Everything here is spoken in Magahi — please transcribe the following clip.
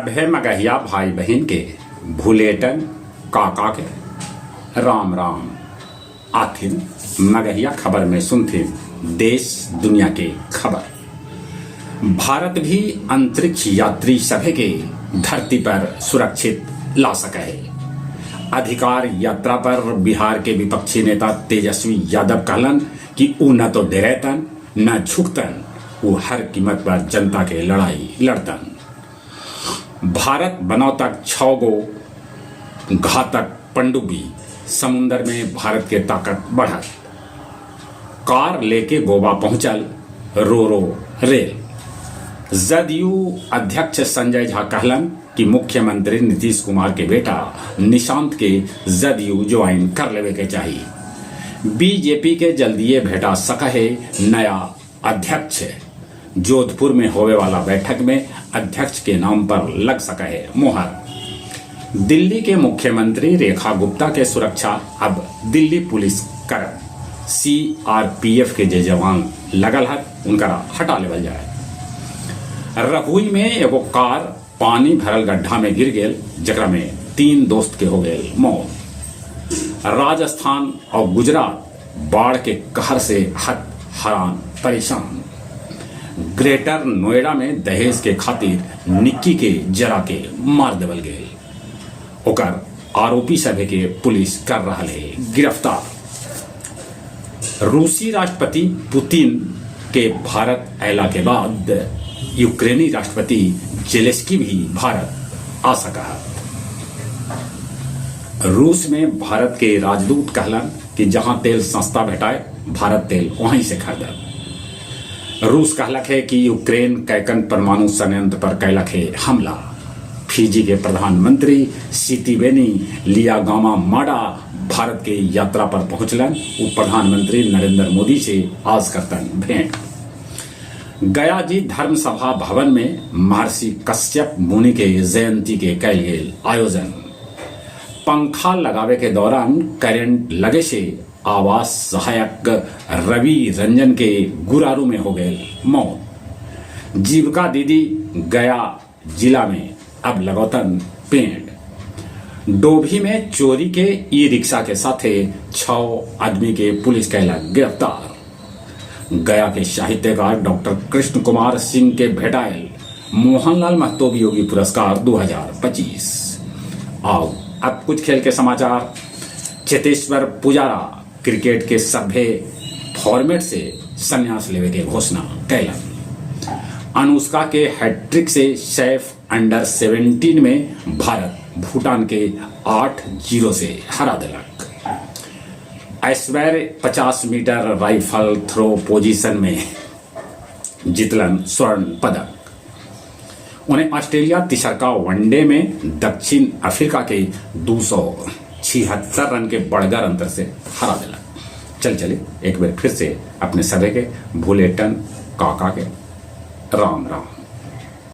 सभे मगहिया भाई बहिन के भुलेटन काका के राम राम। आथिन मगहिया खबर में सुनथिन देश दुनिया के खबर। भारत भी अंतरिक्ष यात्री सभे के धरती पर सुरक्षित ला सकऽ हे। अधिकार यात्रा पर बिहार के विपक्षी नेता तेजस्वी यादव कहलन कि ऊ न तो डेरैतन न झुकतन, ऊ हर कीमत पर जनता के लड़ाई लड़तन। भारत बनौ तक छौ गो घातक पनडुब्बी, समुन्दर में भारत के ताकत बढ़त। कार लेके गोवा पहुंचल रो-रो रेल। जदयू अध्यक्ष संजय झा कहलन कि मुख्यमंत्री नीतीश कुमार के बेटा निशांत के जदयू ज्वाइन कर लेवे के चाही। बीजेपी के जल्दीये भेटा सकऽ हे नया अध्यक्ष। जोधपुर में होवे वाला बैठक में अध्यक्ष के नाम पर लग सकऽ हे मोहर। दिल्ली के मुख्यमंत्री रेखा गुप्ता के सुरक्षा अब दिल्ली पुलिस करत। सीआरपीएफ के जे जवान लगल हथ, उनकरा हटा लेवल जायत। रहुई में एगो कार पानी भरल गड्ढा में गिर गेल, जेकरा में तीन दोस्त के हो गेल मौत। राजस्थान आउ गुजरात बाढ़ के कहर से हथ हरान परेशान। ग्रेटर नोएडा में दहेज के खातिर निक्की के जरा के मार देवल गेल। ओकर आरोपी सभे के पुलिस कर रहल हे गिरफ्तार। रूसी राष्ट्रपति पुतिन के भारत अयला के बाद यूक्रेनी राष्ट्रपति जेलेंस्की भी भारत आ सकऽ हथ। रूस में भारत के राजदूत कहलन कि जहां तेल सस्ता भेटाय, भारत तेल वहीं से खरीदत। रूस कहलक हे कि यूक्रेन कैकन परमाणु संयंत्र पर कैलक हे हमला। फिजी के प्रधानमंत्री सितिवेनी लियागामा माडा भारत के यात्रा पर पहुंचलन। ऊ प्रधानमंत्री नरेंद्र मोदी से आज करतन भेंट। गया जी धर्म सभा भवन में महर्षि कश्यप मुनि के जयंती के कैल गेल आयोजन। पंखा लगावे के दौरान करंट लगे से आवास सहायक रवि रंजन के गुरारू में हो गए मौत। जीविका दीदी गया जिला में अब लगौतन पेड़। डोभी में चोरी के ई रिक्शा के साथे छह आदमी के पुलिस कैला गिरफ्तार। गया के साहित्यकार डॉक्टर कृष्ण कुमार सिंह के भेटायल मोहनलाल महतो वियोगी पुरस्कार 2025। आओ अब कुछ खेल के समाचार। चेतेश्वर पुजारा क्रिकेट के सभे फॉर्मेट से संन्यास लेवे के घोषणा कैलन। अनुष्का के हैट्रिक से सैफ अंडर 17 में भारत भूटान के 8-0 से हरा देलक। ऐश्वर्य 50 मीटर राइफल थ्रो पोजीशन में जीतलन स्वर्ण पदक। उन्हें ऑस्ट्रेलिया तिसरका वनडे में दक्षिण अफ्रीका के 276 रन के बड़गर अंतर से हरा देलक। चल चले एक बार फिर से अपने सभे के भूलेटन काका के राम राम।